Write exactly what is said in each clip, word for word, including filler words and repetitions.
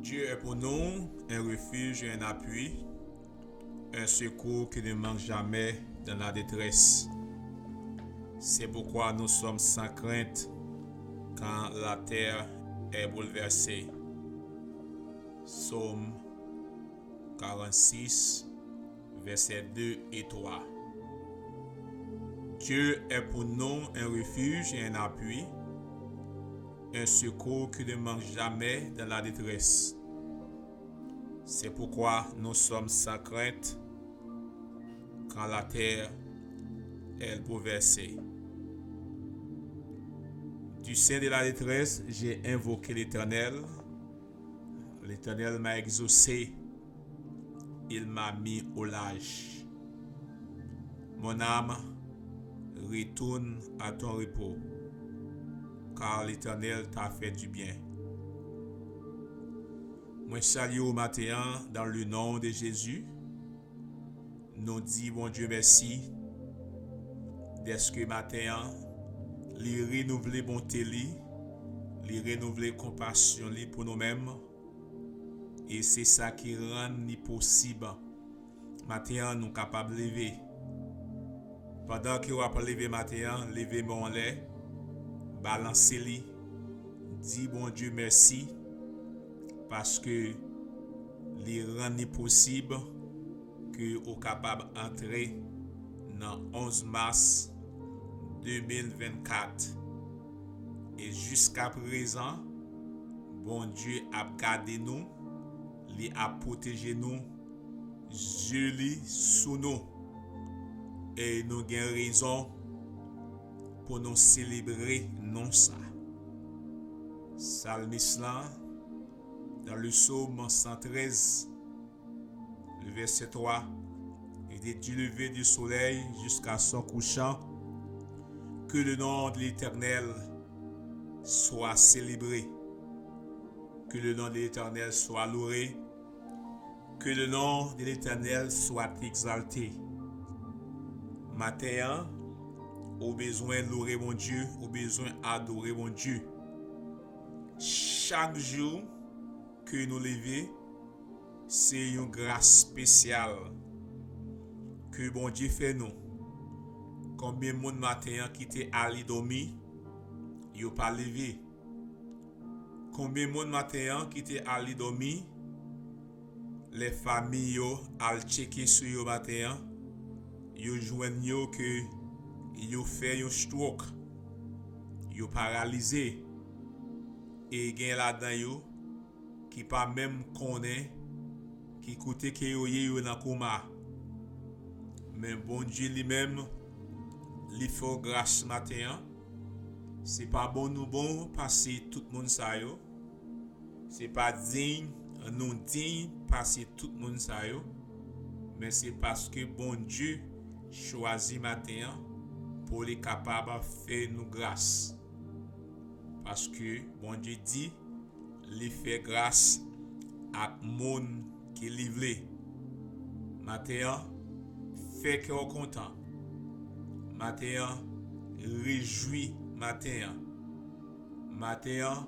Dieu est pour nous un refuge et un appui, un secours qui ne manque jamais dans la détresse. C'est pourquoi nous sommes sans crainte quand la terre est bouleversée. Psaume quarante-six, versets deux et trois. Dieu est pour nous un refuge et un appui, un secours qui ne manque jamais dans la détresse. C'est pourquoi nous sommes sans crainte quand la terre est bouleversée. Du sein de la détresse, j'ai invoqué l'Éternel. L'Éternel m'a exaucé, il m'a mis au large. Mon âme, retourne à ton repos, car l'Éternel t'a fait du bien. Mwen salye w maten an dans le nom de Jésus. Nou di Bondye mèsi dèske maten an, li renouvle bonte li, li renouvle konpasyon li pou nou menm, e se sa ki rann li posib. Maten an, nou kapab leve. Pandan ke w ap leve maten an, leve men w anlè, balanse li, di Bondye mèsi, paske li rann li posib ke ou kapab antre nan onz mas de mil vennkat. E jiskaprezan, Bondye ap gade nou, li ap pwoteje nou, zye li sou nou. E nou gen rezon pou nou selebre non sa. Salmis lan, dans le psaume cent treize, le verset trois, et dit, du lever du soleil jusqu'à son couchant, que le nom de l'Éternel soit célébré, que le nom de l'Éternel soit loué, que le nom de l'Éternel soit exalté. Maten an, ou bezwen loure Bondye, ou bezwen adore Bondye. Chak jou ke nou leve, se yon gras espesyal ke Bondye fè nou. Konbyen moun maten an ki te ale dòmi, yo pa leve? Konbyen moun maten an ki te ale dòmi, lè fanmi yo al tcheke sou yo maten an, yo jwenn yo ke yo fè yon stroke, yo paralize, e gen ladan yo ki pa menm konnen ki kote ke yo ye, yo nan koma. Men Bondye li menm, li fè w gras maten an. Se pa bon nou bon pase tout moun sa yo. Se pa diy nou diy pase tout moun sa yo. Men se paske Bondye chwazi maten an pou li kapab fè nou gras. Paske Bondye di, li fè gras ak moun ke li vle. Maten an, fè kè w kontan. Maten an, rejwi maten an. Maten an,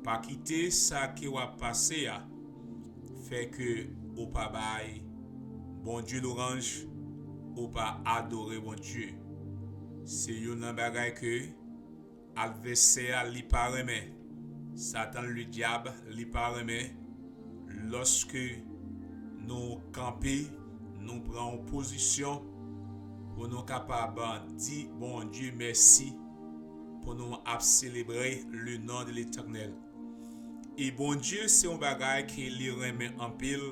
pa kite sa ke w ap pase a fè ke ou pa bay Bondye lwanj, ou pa adore Bondye. Se youn nan bagay ke advèsè a li pa renmen. Satan, le diable, li pa renmen lòske nou kanpe, nou pran yon pozisyon pou nou kapab di Bondye mèsi, pou nou ap selebre le non de Letènèl. E Bondye se yon bagay ke li renmen anpil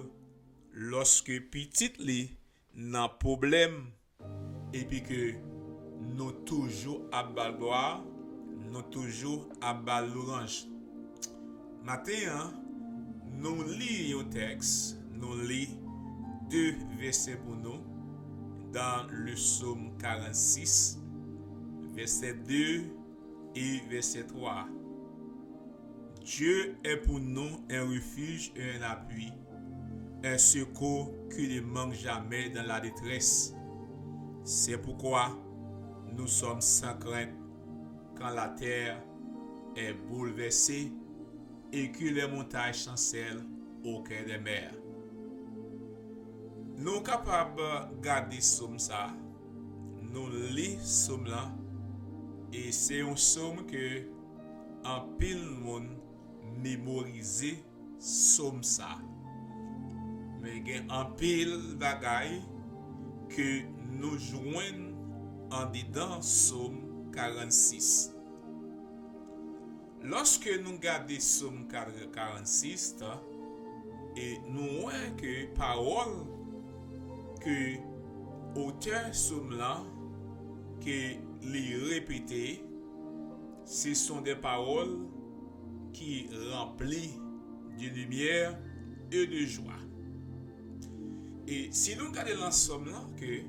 lòske pitit li nan pwoblèm, epi ke nou toujou ap ba l glwa, nou toujou ap ba l lwanj. Maten an, nou li yon tèks, nou li de vèsè pou nou, dans le psaume quarante-six, vèsè de e vèsè twa. Dieu est pour nous un refuge et un appui, un secours qui ne manque jamais dans la détresse. C'est pourquoi nous sommes sans crainte quand la terre est bouleversée, et que les montagnes chancellent au cœur des mers. Nou kapab gade sòm sa, nou li sòm lan, e se yon sòm ke anpil moun memorize sòm sa. Men gen anpil bagay ke nou jwenn andedan sòm karannsis. Lòske nou gade sòm karannsis, e nou wè ke pawòl ke otè sòm lan ke li repete, ce sont des paroles qui rempli de lumière et de joie. E si nou gade nan sòm lan, ke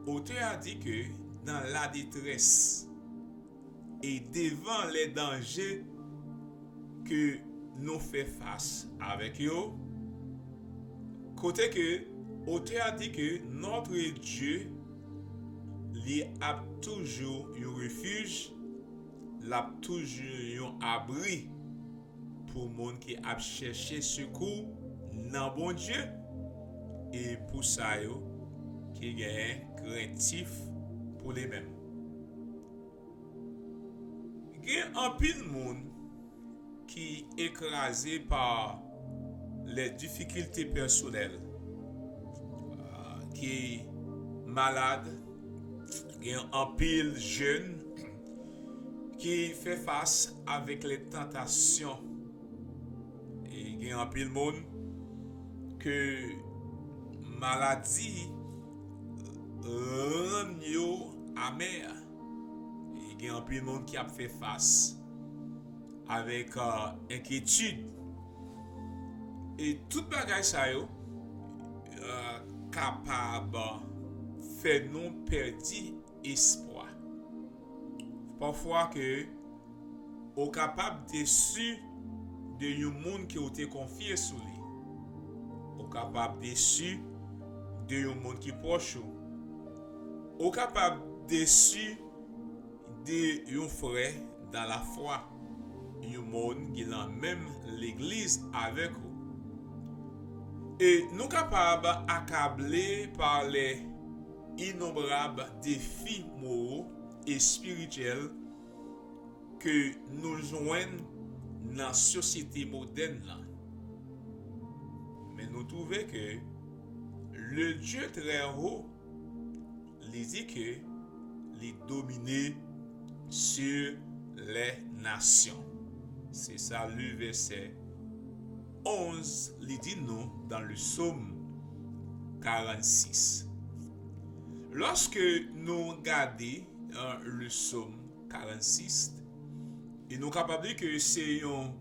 otè a di ke dans la détresse et devant les dangers ke nou fè fas avèk yo, kote ke otè a di ke notre Dieu li ap toujou yon refij, l ap toujou yon abri pou moun ki ap chèche sekou nan Bondye, e pou sa yo ki genyen krentif pou li menm. Gen anpil moun ki ekraze pa les difficultés personnelles, ki malad, gen anpil jèn ki fè fas avèk les tentations. E gen anpil moun ke maladi rann yo amè. E gen anpil moun ki ap fè fas avèk enkyetid. E tout bagay sa yo kapab fè nou pèdi espwa. Pafwa ke ou kapab desi de yon moun ke ou te konfye sou li. Ou kapab desi de yon moun ki pwòch ou. Ou kapab desi de yon frè dans la foi, yon moun ki nan menm legliz avèk ou. E nou kapab akable pa les innombrables défis moraux et spirituels ke nou jwenn nan sosyete modèn nan. Men nou twouve ke le Dieu très haut, li di ke li domine sur les nations. Se sa le vèsè onz li di nou dans le psaume karannsis. Lòske nou gade le psaume karannsis, e nou kapab di ke se yon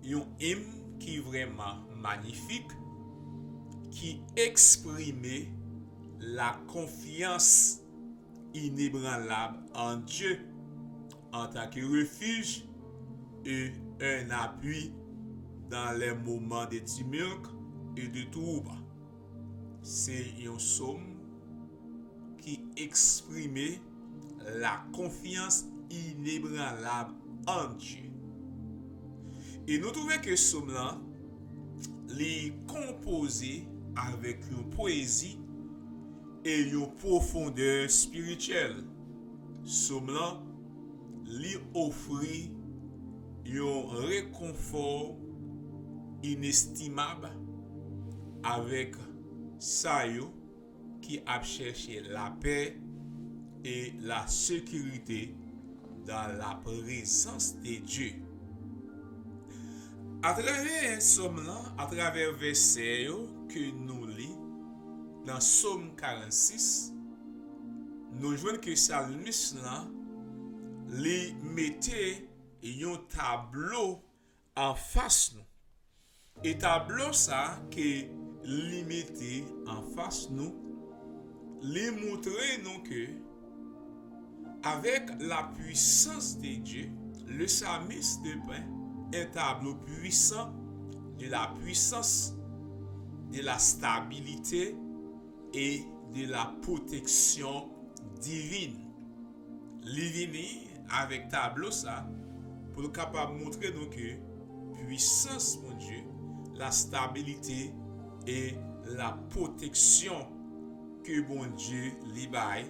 yon im ki vrèman manifik, ki eksprime la confiance inébranlable en Dieu en tant que refuge et un appui dans les moments de tumulte et de trouble. Se yon sòm ki eksprime la confiance inébranlable en Dieu. E nou twouve ke sòm lan li konpoze avèk yon pwezi e yon pwofondè espirityèl. Sòm lan li ofri yon rekonfò inestimab avèk sa yo ki ap chèche lapè e la sekirite dans la présence de Dieu. Atravè sòm lan, atravè vèsè yo ke nou li nan sòm karannsis, nou jwenn ke salmis lan li mete yon tablo anfas nou. E tablo sa ke li mete anfas nou, li montre nou ke avec la puissance de Dieu, le psalmiste dépeint un tableau puissant de la puissance, de la stabilité et de la protection divine. Li vini avèk tablo sa pou l kapab montre nou ke pwisans Bondye, la stabilite e la pwoteksyon ke Bondye li bay,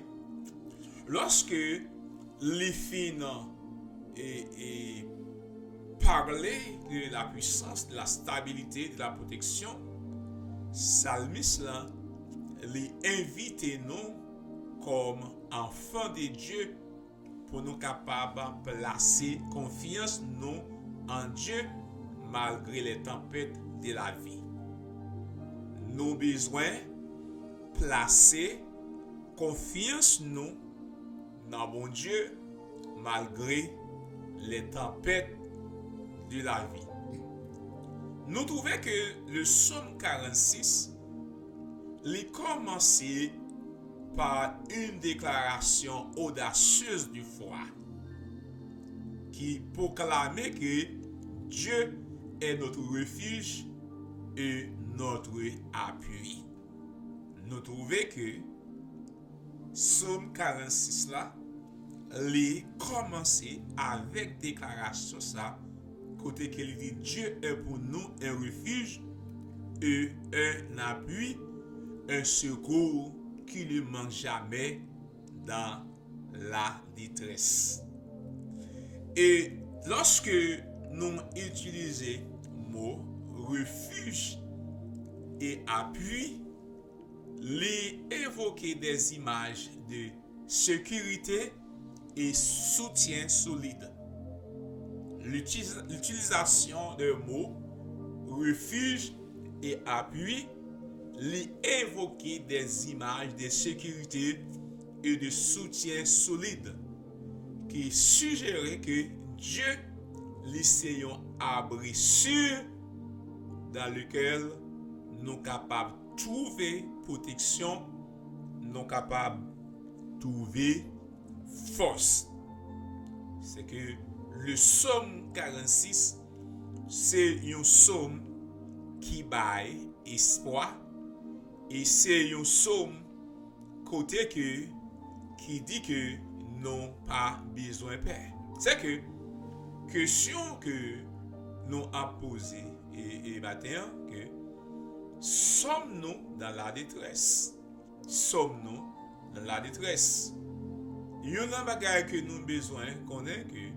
lòske li fin, e, e, pale de la puissance, de la stabilité, de la protection, salmis lan, li envite nou kòm anfan de Dye pou nou kapab plase konfyans nou an Dye malgre les tempêtes de la vie. Nou bezwen plase konfyans nou nan Bondye malgre les tempêtes de la vie. Nou twouve ke le Sòm karannsis, li kòmanse pa une déclaration audacieuse de foi ki pwoklame ke Dieu est notre refuge et notre appui. Nou twouve ke Sòm karannsis la, li kòmanse avèk deklarasyon sa, kote ke li di, Dieu est pour nous un refuge et un appui, un secours qui ne manque jamais dans la détresse. E lòske nou itilize mo refuge e apui, li evoke des images de sécurité et soutien solide. L'utiliz- L'utilisation des mots refuge et appui li evoke des images de sécurité et de soutien solide ki sijere ke Dye li se yon abri si dans lequel nou kapab twouve pwoteksyon, nou kapab twouve fòs. Se ke le Sòm karannsis se yon sòm ki bay espwa e se yon sòm kote ke ki di ke nou pa bezwen pè. Se ke kesyon ke nou ap poze e, e maten an, ke sòm nou dan la detrès? Sòm nou dan la detrès? Youn nan bagay ke nou bezwen konnen ke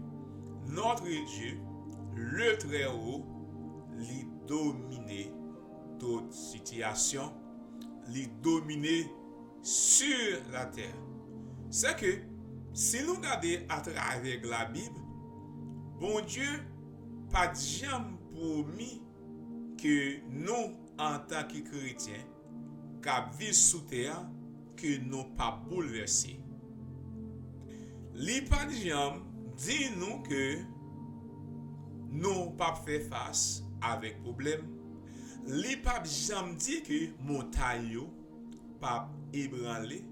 notre Dieu, le Très Haut, li domine tout sitiyasyon, li domine sur la terre. Se ke si nou gade atravè la Bib, Bondye pa t janm pwomi ke nou, antanke kretyen k ap viv sou tè a, ke nou p ap boulvèse. Li pa t janm di nou ke nou p ap fè fas avèk pwoblèm. Li p ap janm di ke montay yo p ap ebranle.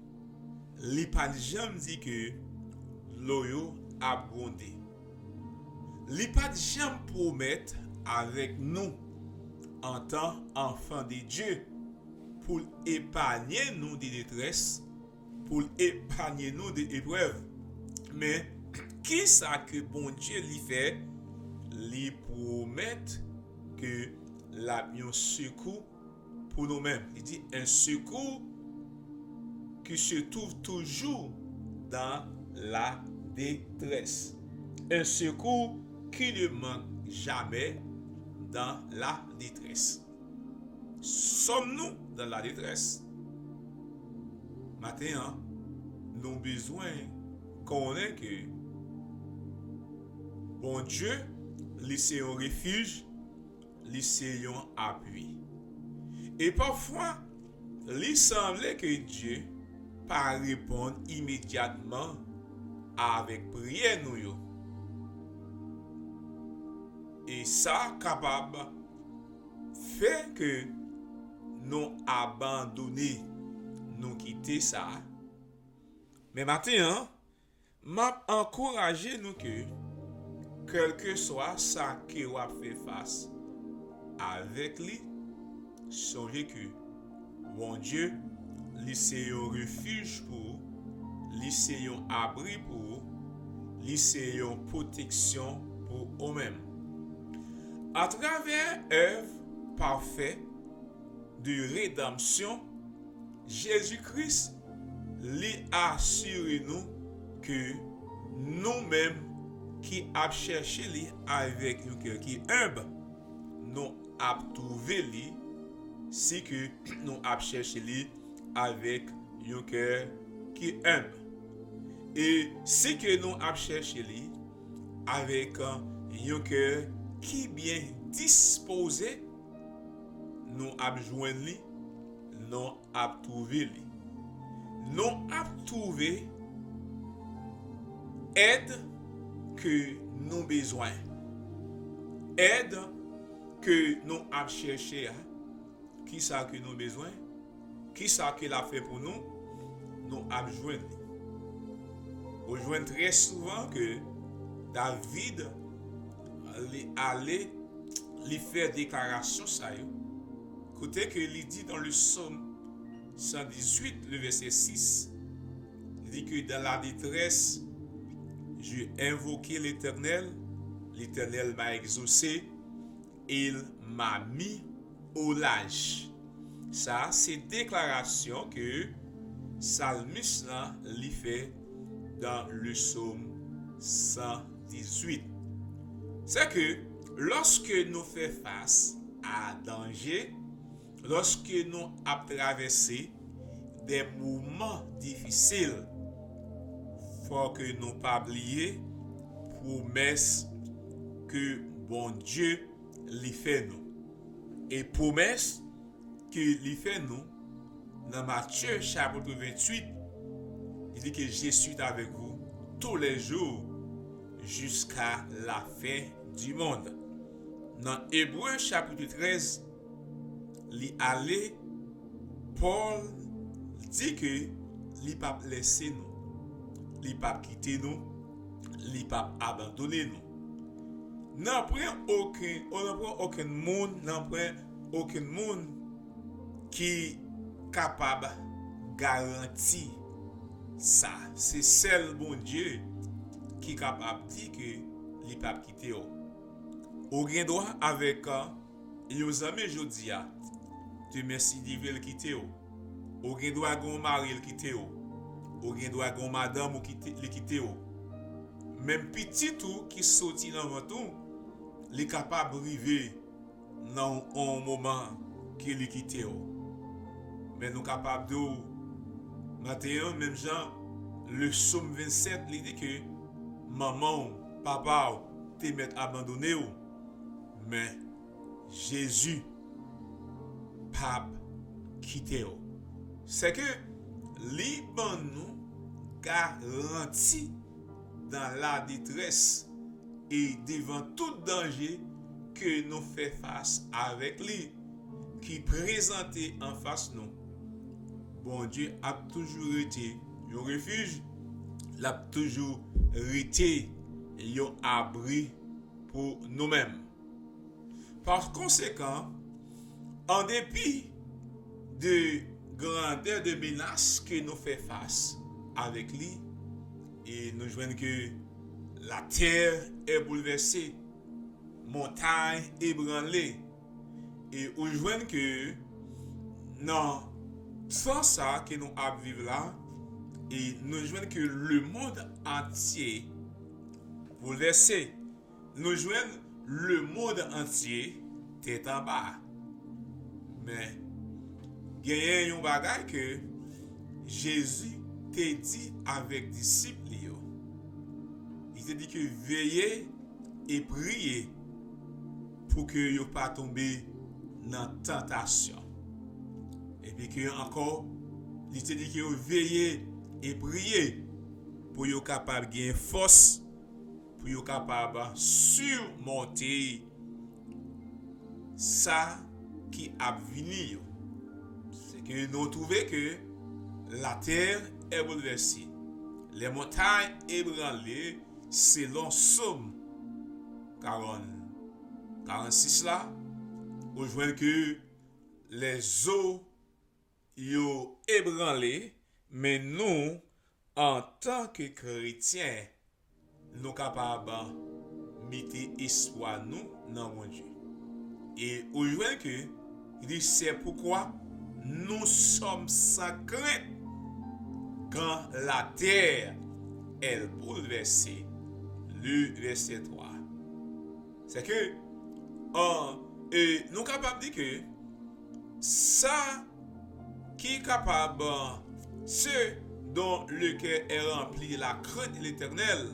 Li pa t janm di ke dlo yo ap gwonde. Li pa t janm pwomèt avèk nou, antan anfan de Dye, pou l epanye nou de detrès, pou l epanye nou de eprèv. Men, kisa ke Bondye li fè? Li pwomèt ke l ap yon sekou pou nou menm. Li di, un secours qui se trouve toujours dans la détresse. Un secours qui ne manque jamais dans la détresse. Sòm nou dan la detrès? Maten an, nou bezwen konnen ke Bondye, li se yon refij, li se yon apui. E pafwa, li sanble ke Dye pa reponn imedyatman avèk priyè nou yo. E sa kapab fè ke nou abandone, nou kite sa. Men maten an, m ap ankouraje nou ke, kèlkeswa sa ke w ap fè fas avèk li, sonje ke Bondye, li se yon refij pou ou, li se yon abri pou ou, li se yon pwoteksyon pou ou menm. Atravè èv pafè de redanmsyon, Jezi Kris, li asire nou ke nou menm ki ap chèche li avèk yon kè ki enb, nou ap twouve li, si ke nou ap chèche li avèk yon kè ki enb. E si ke nou ap chèche li avèk yon kè ki byen dispoze, nou ap jwenn li, nou ap twouve li. Nou ap twouve èd ke nou bezwen. Èd ke nou ap chèche a, kisa ke nou bezwen, kisa ke l ap fè pou nou, nou ap jwenn li. Ou jwenn trè souvan ke David, li ale, li fè deklarasyon sa yo, kote ke li di dans le psaume cent dix-huit, le verset six, li di ke dans la détresse, j'ai invoqué l'Éternel, l'Éternel m'a exaucé, il m'a mis au large. Sa, se deklarasyon ke salmis lan li fè dans le psaume cent dix-huit. Se ke lòske nou fè fas a danje, lòske nou ap travèse de moman difisil, fò ke nou pa bliye pwomès ke Bondye li fè nou. E pwomès ke li fè nou nan Matye chapit venntuit, li di ke je suis avec vous tous les jours jusqu'à la fin du monde. Nan Ebre chapit trèz, li ale, Pòl di ke li p ap lèse nou, li p ap kite nou, li p ap abandone nou. Nanpwen okenn, o nanpwen okenn moun, nanpwen okenn moun ki kapab garanti sa. Se sèl Bondye ki kapab di ke li p ap kite w. Ou gen dwa avèk, uh, yon zanmi jodi a, demen si Dye vle l kite w. Ou gen dwa gen yon mari l kite w. Ou gen dwa gen yon madanm ou kite, li kite w. Menm pitit ou ki soti nan vant ou, li kapab rive nan yon moman ke li kite w. Men nou kapab di w, maten an, menm jan, le psaume vingt-sept, li di ke manman w, papa w te mèt abandone w, men Jezi p ap kite w. Se ke li ban nou garanti dans la détresse e devan tout danje ke nou fè fas avèk li, ki prezante anfas nou. Bondye ap toujou rete yon refij, l ap toujou rete yon abri pou nou menm. Pa konsekan, an depi de grandè de menas ke nou fè fas avèk li, e nou jwenn ke la terre est bouleversée, montay ebranle, e ou jwenn ke nan tan sa ke nou ap viv la, e nou jwenn ke le monde entier bouleversé. Nou jwenn le monde entier tèt anba. Men, genyen yon bagay ke Jezi te di avèk disip li yo. Li te di ke veye e priye pou ke yo pa tonbe nan tantasyon. Epi ke ankò, li te di ke yo veye e priye pou yo kapab gen fòs, pou yo kapab simonte sa ki ap vini yo. Se ke nou twouve ke la terre est bouleversée. Les montagnes ébranlées, selon Sòm karant, karannsis la, ou jwenn ke lèzo yo ebranle, men nou, antanke kretyen, nou kapab mete espwa nou nan Bondye. E ou jwenn ke li di, c'est pourquoi nous sommes sans crainte quand la terre est bouleversée. Le verset trois. Se ke, an, e, nou kapab di ke sa ki kapab, ceux dont le cœur est rempli de la crainte de l'Éternel,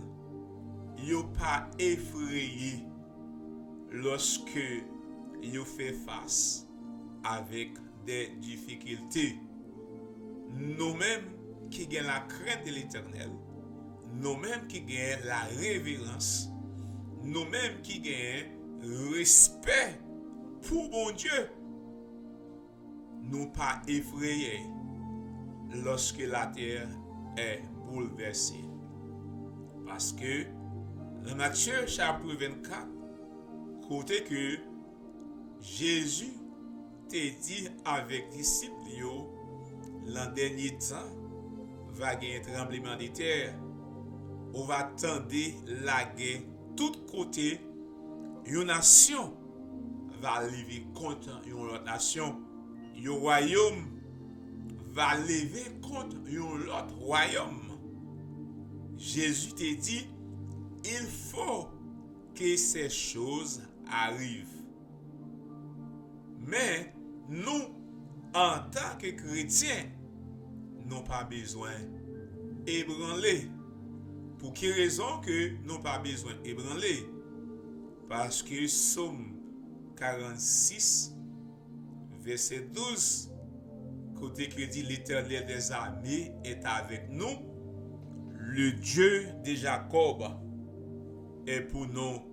yo pa efreye lòske yo fè fas avèk de difikilte. Nou menm ki gen la crainte de l'Éternel, nou menm ki gen la reverans, nou menm ki gen respè pou Bondye, nou pa efreye lòske latè è boulvèse. Paske nan Matye chapit vennkat, kote ke Jezi te di avèk disip li yo, nan dènye tan, va gen tranbleman de tè, ou va tande lagè tout kote, yon nasyon va leve kont yon lòt nasyon, yon wayòm va leve kont yon lòt wayòm. Jezi te di, il faut que ces choses arrivent. Men, nou, antanke kretyen, nou pa bezwen ebranle. Pou ki rezon ke nou pa bezwen ebranle? Paske Sòm karannsis, vèsè douz, kote ke di, L'Éternel des armées est avec nous, le Dieu de Jacob est pour nous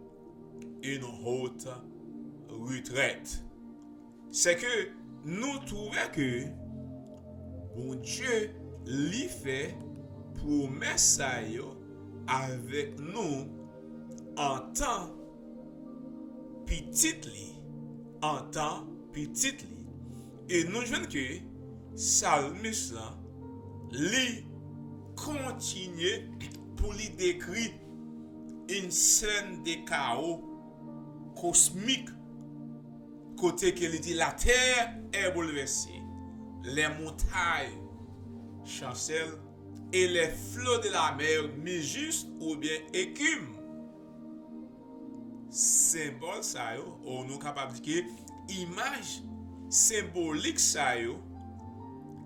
une haute retraite. Se ke nou twouve ke Bondye li fè pwomès sa yo avèk nou antan pitit li, antan pitit li. E nou jwenn ke salmis lan, li kontinye pou li dekri une scène de chaos cosmique, kote ke li di, la terre est bouleversée, les montagnes chancellent et les flots de la mer mugissent ou bien écument. Senbòl sa yo, ou nou kapab di ke imaj senbolik sa yo,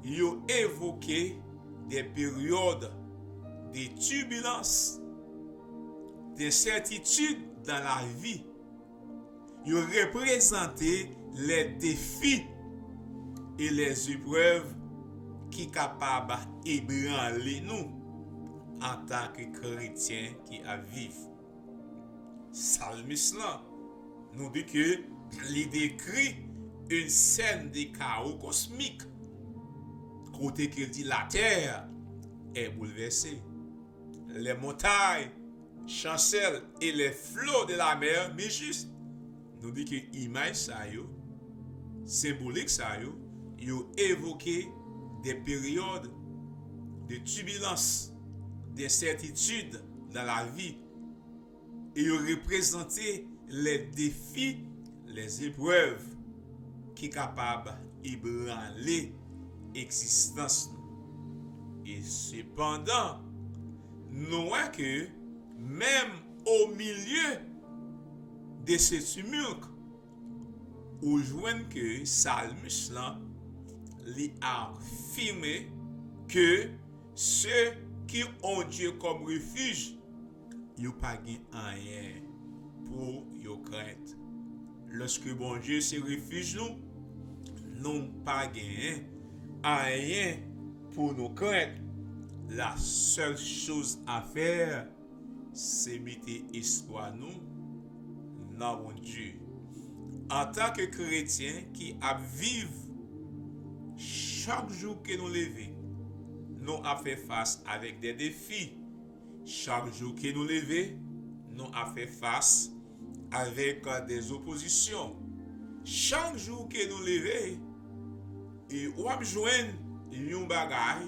yo evoke des périodes de turbulence, d'incertitude dans la vie. Yo reprezante les défis et les épreuves ki kapab ebranle nou antanke kretyen ki ap viv. Salmis lan, nou di ke li dekri une scène de chaos cosmique, kote ke li di la terre est bouleversée, les montagnes chancellent et les flots de la mer mugissent. Nou di ke imaj sa yo, senbolik sa yo, yo evoke des périodes de turbulence, d'incertitude dans la vie, e yo reprezante les défis, les épreuves ki kapab ebranle egzistans nou. E sepandan, nou wè ke menm au milieu de ce tumulte, ou jwenn ke salmis lan, li afime ke ceux qui ont Dieu comme refuge, yo pa gen anyen pou yo krent. Lòske Bondye se refij nou, nou pa gen anyen pou nou krent. La seule chose à faire, se mete espwa nou nan Bondye. Antanke kretyen ki ap viv, chak jou ke nou leve, nou ap fè fas avèk de defi. Chak jou ke nou leve, nou ap fè fas avèk de opozisyon. Chak jou ke nou leve, e w ap jwenn yon bagay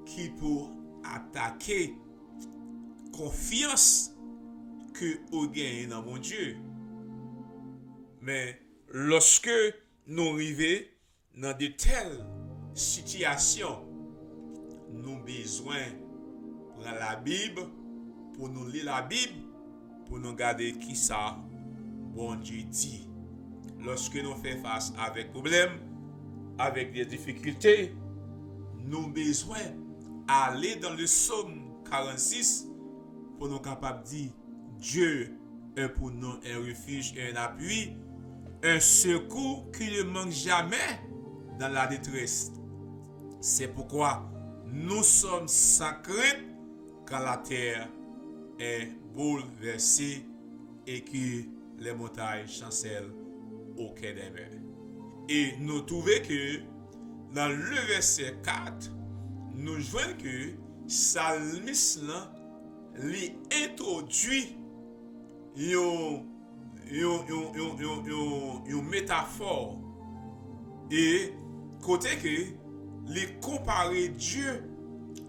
ki pou atake konfyans ke ou genyen nan Bondye. Men, lòske nou rive nan de tèl sitiyasyon, nou bezwen pran Labib pou nou li Labib, pou nou gade kisa Bondye di. Lòske nou fè fas avèk pwoblèm, avèk de difikilte, nou bezwen ale dans le psaume quarante-six pou nou kapab di, Dieu est pour nous un refuge et un appui, un secours qui ne manque jamais dans la détresse. C'est pourquoi nous sommes sans crainte quand la terre est bouleversée et que les montagnes chancellent au cœur des mers. E nou twouve ke nan le vèsè kat, nou jwenn ke salmis lan, li entwodui yon, yon, yon, yon, yon, yon, yon metafò. E kote ke li konpare Dieu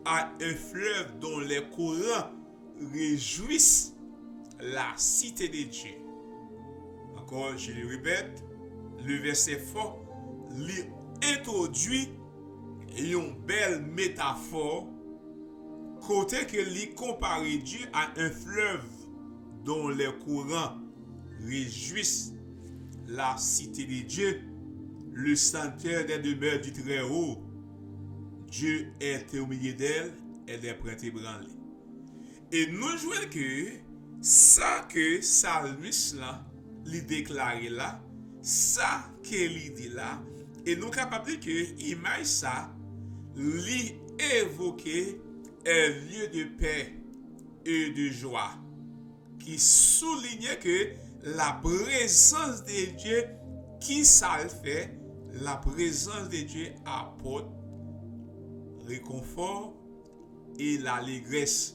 à un fleuve dont les courants réjouissent la cité de Dieu. Encore, je le répète, le vèsè fò, li entwodui yon bèl metafò kote ke li konpare Dieu à un fleuve dont les courants réjouissent la cité de Dieu, le sanctuaire des demeures du Très-Haut. Dieu est au milieu d'elle, elle n'est point ébranlée. E nou jwenn ke sa ke salmis lan li deklare la, sa ke li di la, e nou kapab di ke imaj sa, li evoke un lieu de paix et de joie, ki soulinye ke la présence de Dieu, ki sa l fè, la présence de Dieu apporte réconfort et l'allégresse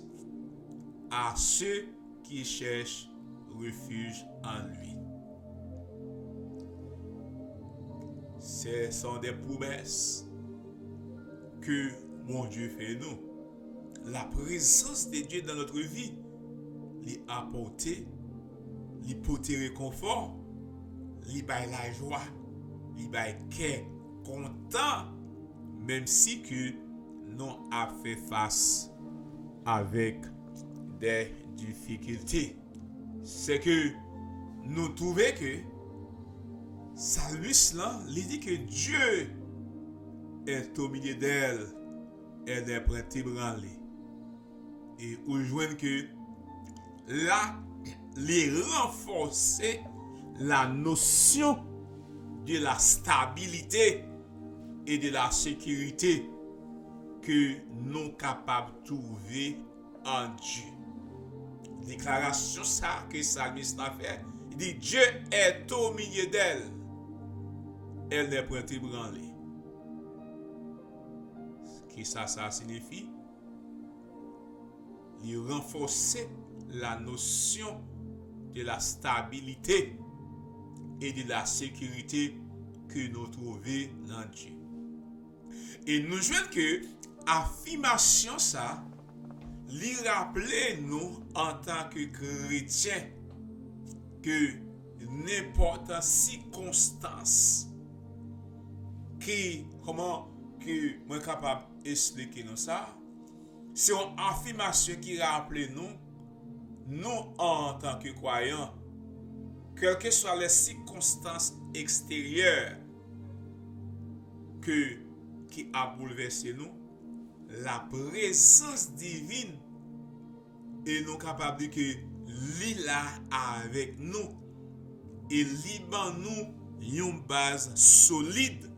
à ceux qui cherchent refuge en lui. Ce sont des promesses que Bondye fè nou. La présence de Dieu dans notre vie, li apòte, li pote rekonfò, li bay lajwa, li bay kè kontan, menm si ke nou ap fè fas avèk de difikilte. Se ke nou twouve ke salmis lan, li di ke Dieu est au milieu d'elle, elle n'est point ébranlée. E ou jwenn ke la, li ranfòse la notion de la stabilité et de la sécurité ke nou kapab twouve an Dye. Deklarasyon sa ke salmis la fè, li di, Dieu est au milieu d'elle, elle n'est point ébranlée. Kisa sa siyifi? Li ranfòse la notion de la stabilité et de la sécurité ke nou twouve nan Dye. E nou jwenn ke afimasyon sa, li raple nou antan ke kretyen ke nenpòt sikonstans ki, kòman ke mwen kapab esplike nou sa, se yon afimasyon ki raple nou, nou antan ke kwayan, kèlkeswa lè sikonstans eksteryè ke, ki ap boulvèse nou, la prezans divin, e nou kapab di ke li la avèk nou, e li ban nou yon baz solid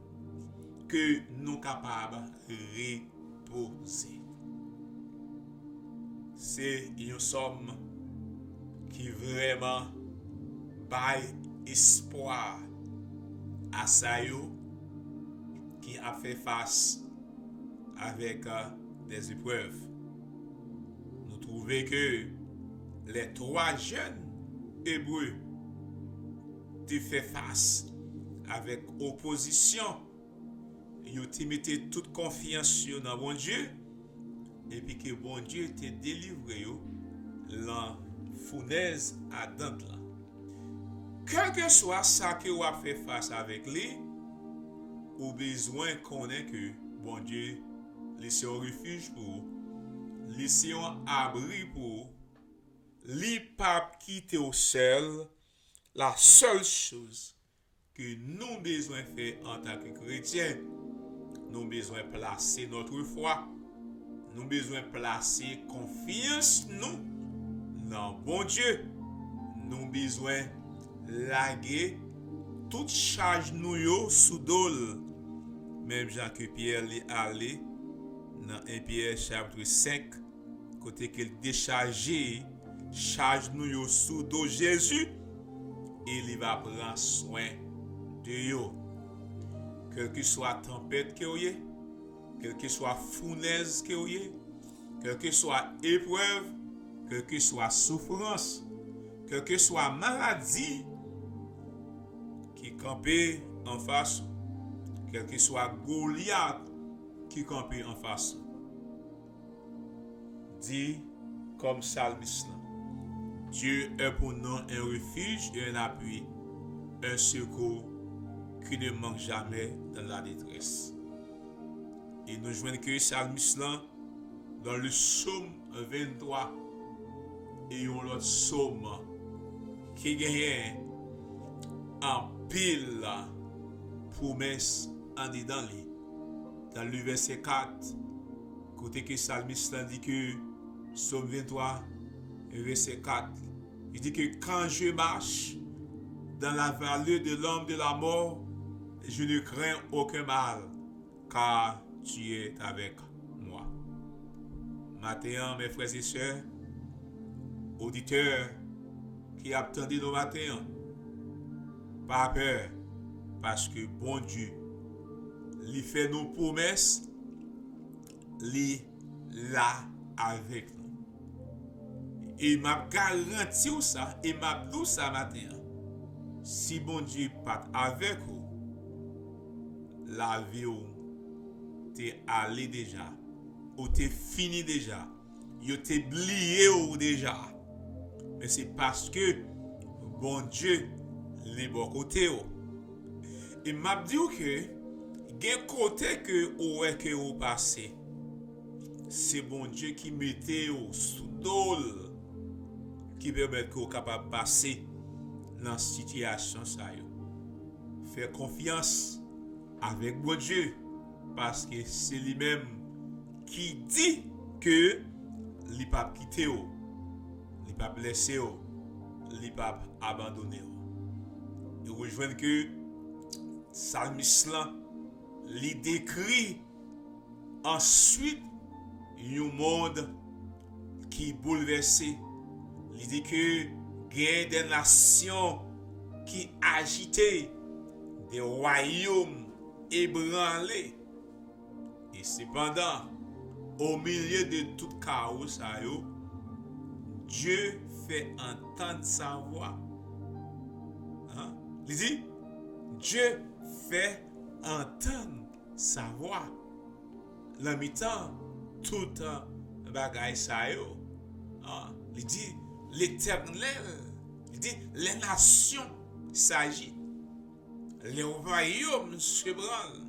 ke nou kapab repoze. Se yon sòm ki vrèman bay espwa a sa yo ki ap fè fas avèk, euh, des épreuves. Nou twouve ke les trois jeunes hébreux te fè fas avèk opozisyon, yo te mete tout konfyans yo nan Bondye, epi ke Bondye te delivre yo lan founèz adan l lan. Kèlkeswa sa ke w ap fè fas avèk li, ou bezwen konnen ke Bondye, li se yon refij pou ou, li se yon abri pou ou, li p ap kite w sèl. La sèl choz ke nou bezwen fè antanke kretyen, nou bezwen plase notre foi, nou bezwen plase konfyans nou nan Bondye, nou bezwen lage tout chaj nou yo sou do l, menm jan ke Pyè li ale nan en Pyè chapit senk, kote ke l dechaje chaj nou yo sou do Jezi, e li va pran swen de yo. Kèlkeswa tanpèt ke w ye, kèlkeswa founèz ke w ye, kèlkeswa eprèv, kèlkeswa soufrans, kèlkeswa maladi ki kanpe anfas ou, kèlkeswa Golyat ki kanpe anfas ou, di kòm salmis lan: Dieu est pour nous un refuge et un appui, un secours qui ne manque jamais dans la détresse. E nou jwenn ke salmis lan, dans le psaume vingt-trois, e yon lòt sòm ki genyen anpil pwomès andedan li. Dans le verset quatre, kote ke salmis lan di ke, psaume vingt-trois, verset quatre, li di ke: Quand je marche dans la vallée de l'ombre de la mort, je ne crains aucun mal, car tu es avec moi. Maten an, mes frères et sœurs, oditè ki ap tande nou maten an, pa pè, paske Bondye, li fè nou pwomès, li la avèk nou. E m ap garanti w sa, e m ap di w sa maten an. Si Bondye pa t avèk ou, lavi w te ale deja, ou te fini deja, yo te bliye w deja. Men se paske Bondye li bò kote w. E m ap di w ke gen kote ke ou wè ke ou pase, se Bondye ki mete w sou do l, ki pèmèt ke w kapab pase nan sitiyasyon sa yo. Fè konfyans avèk Bondye, paske se li menm ki di ke li p ap kite w, li p ap lèse w, li p ap abandone w. E ou jwenn ke salmis lan, li dekri answit yon mond ki boulvèse. Li di ke gen de nasyon ki ajite, de wayòm ebranle. E sepandan, o milye de tout kawo sa yo, Dye fè antann sa vwa. Hein? Li di, Dye fè antann sa vwa nan mitan tout bagay sa yo. Hein? Li di, Letènèl, li di, les nations s'agitent. Les royaumes s'ébranlent.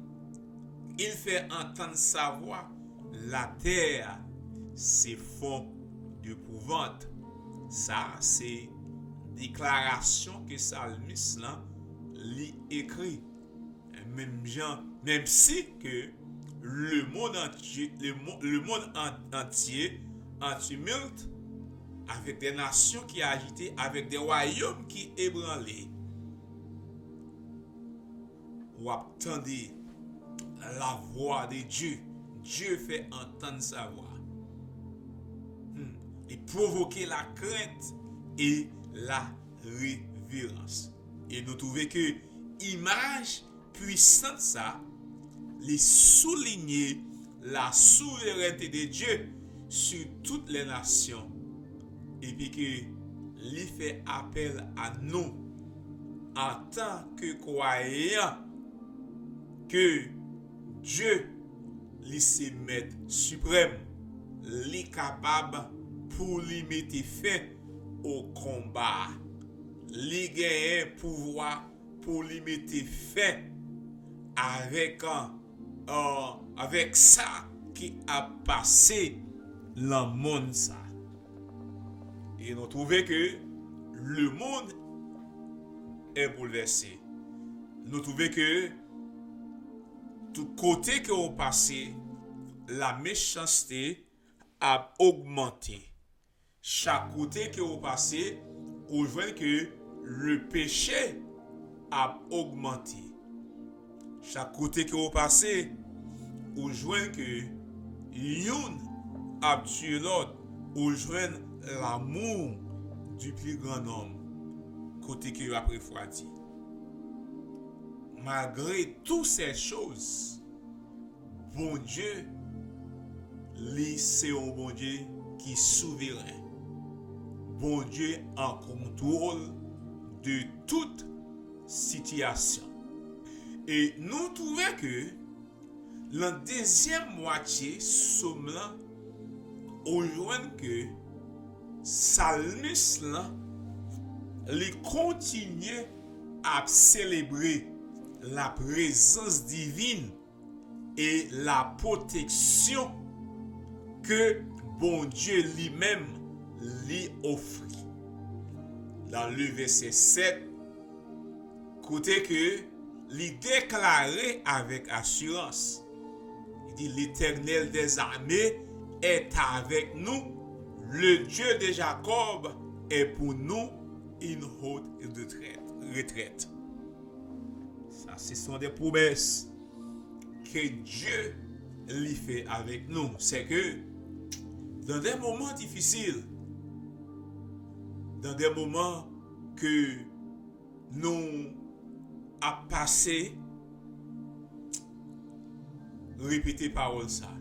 Il fait entendre sa voix. La terre s'effondre d'épouvante. Sa se deklarasyon ke salmis lan li ekri. Menm jan, menm si ke le monde entier, le, mo- le monde en- entier en tumulte, avec des nations qui agitent, avec des royaumes qui ébranlent. W ap tande la voix de Dieu. Dye fè antann sa vwa. Hmm. Li pwovoke la crainte et la révérence. E nou twouve ke imaj pwisant sa, li soulinye la souverènte de Dye sou tout lè nasyon, epi ke li fè apèl a nou, antanke kwayan, ke Dye, li se Mèt siprèm, li kapab pou li mete fen o konba. Li genyen pouvwa pou li mete fen avèk, an, an, avèk sa ki ap pase nan monn sa. E nou twouve ke le monde est bouleversé. Nou twouve ke tout kote ke w pase, la mechanste ap ogmante. Chak kote ke w pase, ou jwenn ke le peche ap ogmante. Chak kote ke w pase, ou jwenn ke youn ap tiye lòt, ou jwenn l'amour du plus grand nombre, kote ke yo ap refwadi. Malgre tout ces choses, Bondye, li se yon Bondye ki souveren. Bondye an kontwòl de tout sitiyasyon. E nou twouve ke nan dezyèm mwatye sòm lan, ou jwenn ke salmis lan, li kontinye ap selebre la prezans divin e la pwoteksyon ke Bondye li menm li ofri. Dans le verset sept, kote ke li deklare avèk asirans, li di, L'Éternel des armées est avec nous, le Dieu de Jacob est pour nous une haute retraite. Sa, ce sont des promesses que Dieu li fè avèk nou. C'est que dans des moments difficiles, dans des moments que nou ap pase, repete pawòl sa.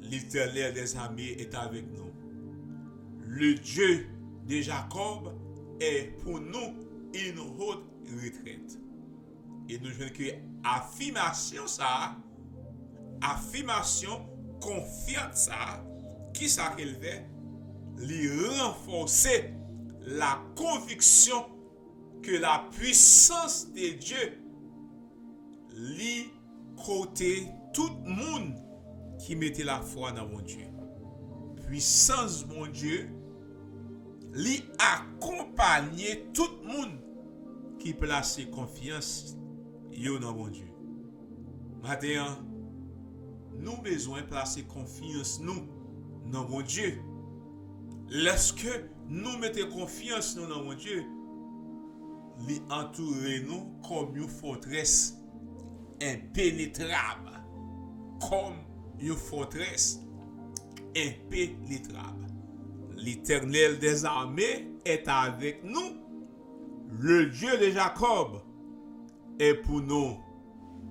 L'Éternel des armées est avec nous. Le Dieu de Jacob est pour nous une haute retraite. E nou jwenn ke afimasyon sa a, afimasyon konfyans sa a, ki sa ke l fè? Li ranfòse la konviksyon ke la puissance de Dieu li kote tout moun ki mete lafwa nan Bondye. Pwisans Bondye, li akonpanye tout moun ki plase konfyans yo nan Bondye. Maten an, nou bezwen plase konfyans nou nan Bondye. Lèske nou mete konfyans nou nan Bondye, li antoure nou kòm yon fòtrès enpenetrab, kòm yon fòtrès enpenetrab. L'Éternel des armées est avec nous, le Dieu de Jacob est pour nous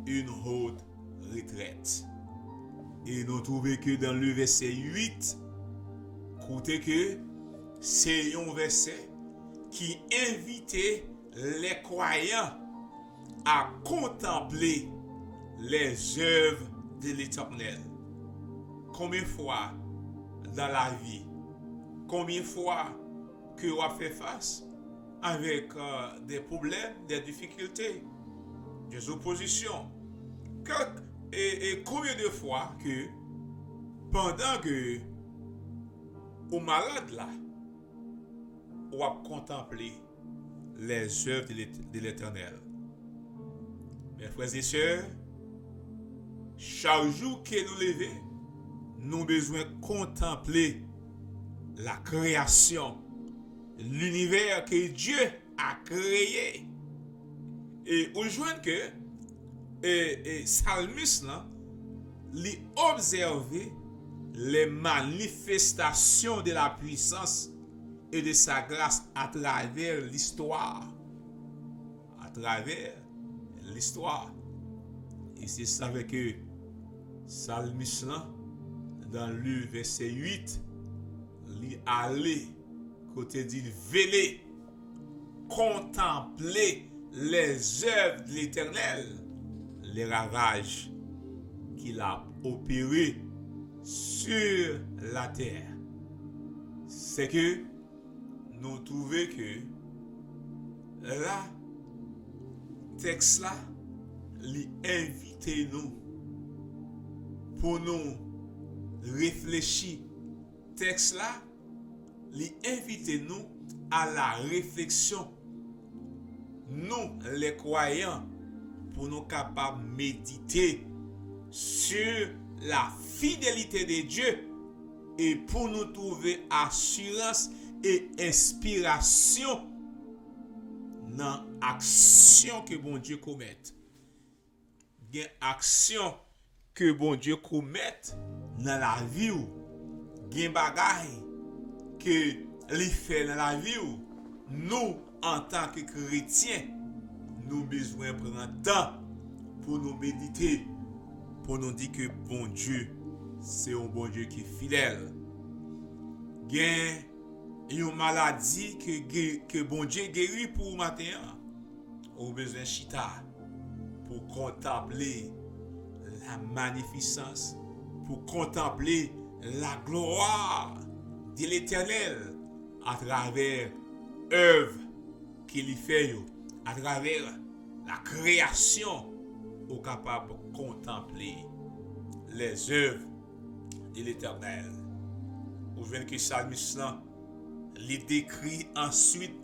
une haute retraite. E nou twouve ke dans le verset huit, kote ke se yon vèsè ki envite les croyants à contempler les œuvres de l'Éternel. Konbyen fwa dans la vie, konbyen fwa ke w ap fè fas avèk, euh, des problèmes, des difficultés, des oppositions. Kèk, e, e konbyen de fwa ke pandan ke ou malad la, w ap kontanple les œuvres de l'Ét-, de l'Éternel. Mes frères et sœurs, chak jou ke nou leve, nou bezwen kontanple la création, l'univers que Dieu a créé. E ou jwenn ke, e, e, salmis lan, li obsève les manifestations de la puissance et de sa grâce à travers l'histoire. À travers l'histoire. E se sa fè ke salmis lan, dans le verset huit, li ale kote di, veillez, contemplez les œuvres de l'Éternel, les ravages qu'il a opérés sur la terre. Se ke Nou twouve ke la, tèks la, li envite nou pou nou reflechi. Tèks la, li envite nou à la réflexion. Nous, les croyants, pou nou kapab medite sur la fidélité de Dieu e pou nou twouve asirans e enspirasyon nan aksyon ke Bondye komèt. Gen aksyon ke Bondye komèt nan lavi w. Gen bagay ke li fè nan lavi w. Nou, antanke kretyen, nou bezwen pran tan pou nou medite, pou nou di ke Bondye se yon Bondye ki fidèl. Gen yon maladi ke, ke Bondye geri pou ou maten an. Ou bezwen chita pou kontanple la magnificence, pou kontanple la gloire de l'Éternel atravè èv ke li fè yo, atravè la kreyasyon, ou kapab kontanple les œuvres de l'Éternel. Ou jwenn ke salmis lan, li dekri answit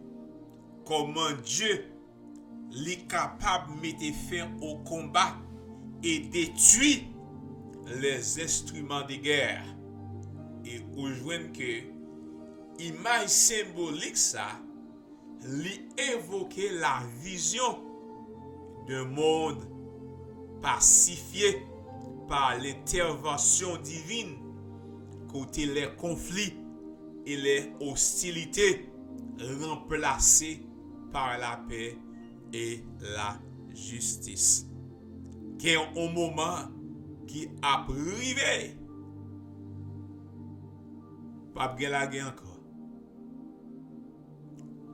kòman Dye li kapab mete fen o konba e detwi les instruments de guerre. E ou jwenn ke imaj senbolik sa, li evoke la vision d'un monde pacifié par l'intervention divine, kote les conflits et les hostilités ranplase pa lapè e lajistis. Gen yon moman ki ap rive, p ap gen lagè ankò,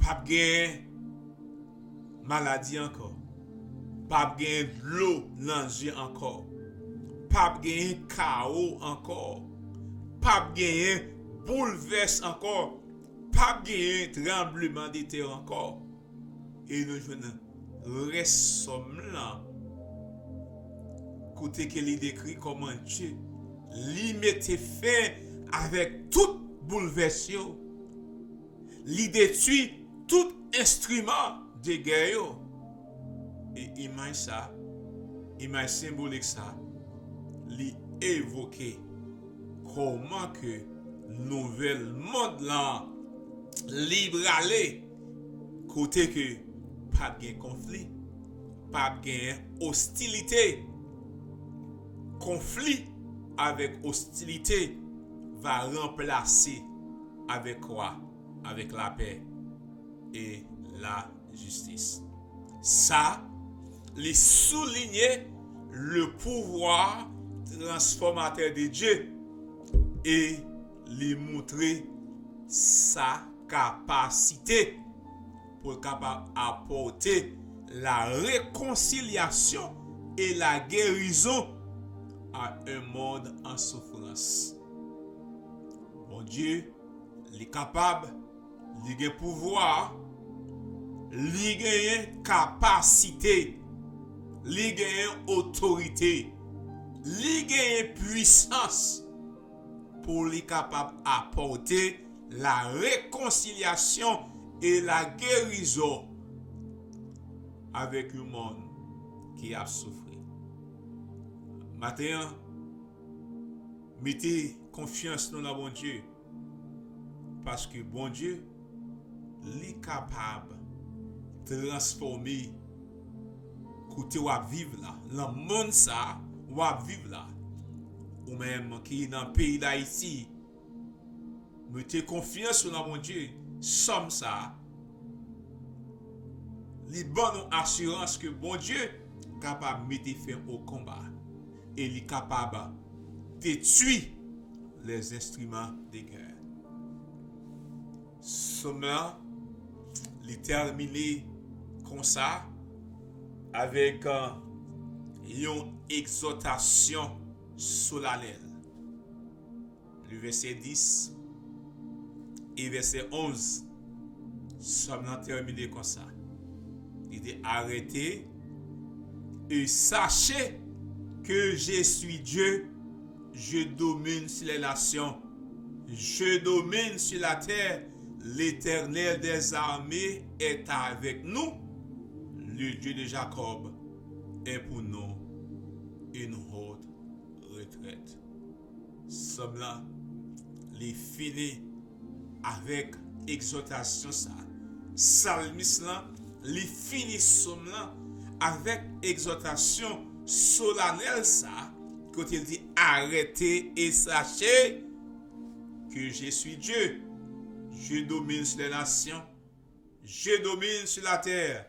p ap gen maladi ankò, p ap gen dlo nan zye ankò, p ap gen kawo ankò, p ap gen boulvès ankò, p ap gen tranbleman de tè ankò. E nou jwenn rès sòm lan, kote ke li dekri kòman Dye li mete fen avèk tout boulvès yo, li detwi tout enstriman de gè yo. E imaj sa, imaj senbolik sa, li evoke kòman ke nouvèl mond lan li prale, kote ke p ap gen konfli, p ap gen ostilite. Konfli avèk ostilite va ranplase avèk kwa? Avèk lapè e lajistis. Sa, li soulinye le pouvoir transformateur de Dieu e li montre sa kapasite pou l kapab apòte la réconciliation et la guérison à un monde en souffrance. Bondye, li kapab, li gen pouvwa, li genyen kapasite, li genyen otorite, li genyen pwisans pou li kapab apòte la réconciliation et la guérison avèk yon monn ki ap soufri. Maten an, mete konfyans nou nan Bondye, paske Bondye, li kapab transfòme kote w ap viv la, nan monn sa a w ap viv la. Ou menm ki nan peyi Dayiti, mete konfyans ou nan Bondye. Sòm sa a, li ban nou asirans ke Bondye kapab mete fen o konba e li kapab detwi les instruments de guerre. Sòm lan, li tèmine konsa avèk, euh, yon egzòtasyon solanèl. Le verset dix et verset onze. Sòm lan tèmine konsa. Li di, arrêtez et sachez que je suis Dieu, je domine sur les nations, je domine sur la terre, l'Éternel des armées est avec nous, le Dieu de Jacob est pour nous une haute retraite. Sòm lan, li fini avèk egzòtasyon sa. Salmis lan, li fini sòm lan avèk egzòtasyon solanèl sa, kote l di, arrêtez et sachez que je suis Dieu. Je domine sur les nations. Je domine sur la terre.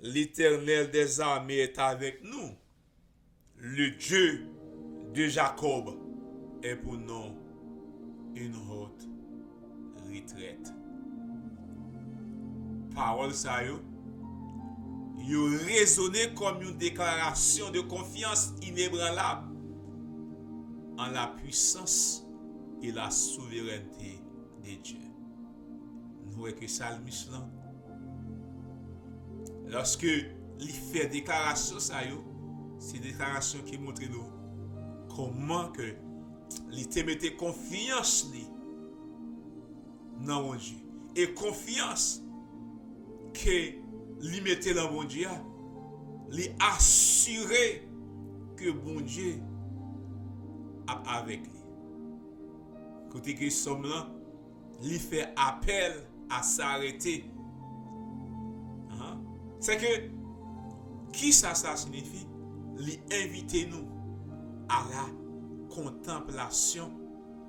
L'Éternel des armées est avec nous. Le Dieu de Jacob est pour nous une haute retraite. Pawòl sa yo, yo rezone kòm yon deklarasyon de konfyans inebranlab an la puissance et la souveraineté de Dieu. Nou wè ke salmis lan, lòske li fè deklarasyon sa yo, se deklarasyon ki montre nou kòman ke li te mete konfyans li nan Bondye. E konfyans ke li mete nan Bondye a, li asire ke Bondye ap avèk li. Kote ke sòm lan, li fè apèl a s'arrêter. Ahan. Sèke, kisa sa siyifi? Li envite nou à la contemplation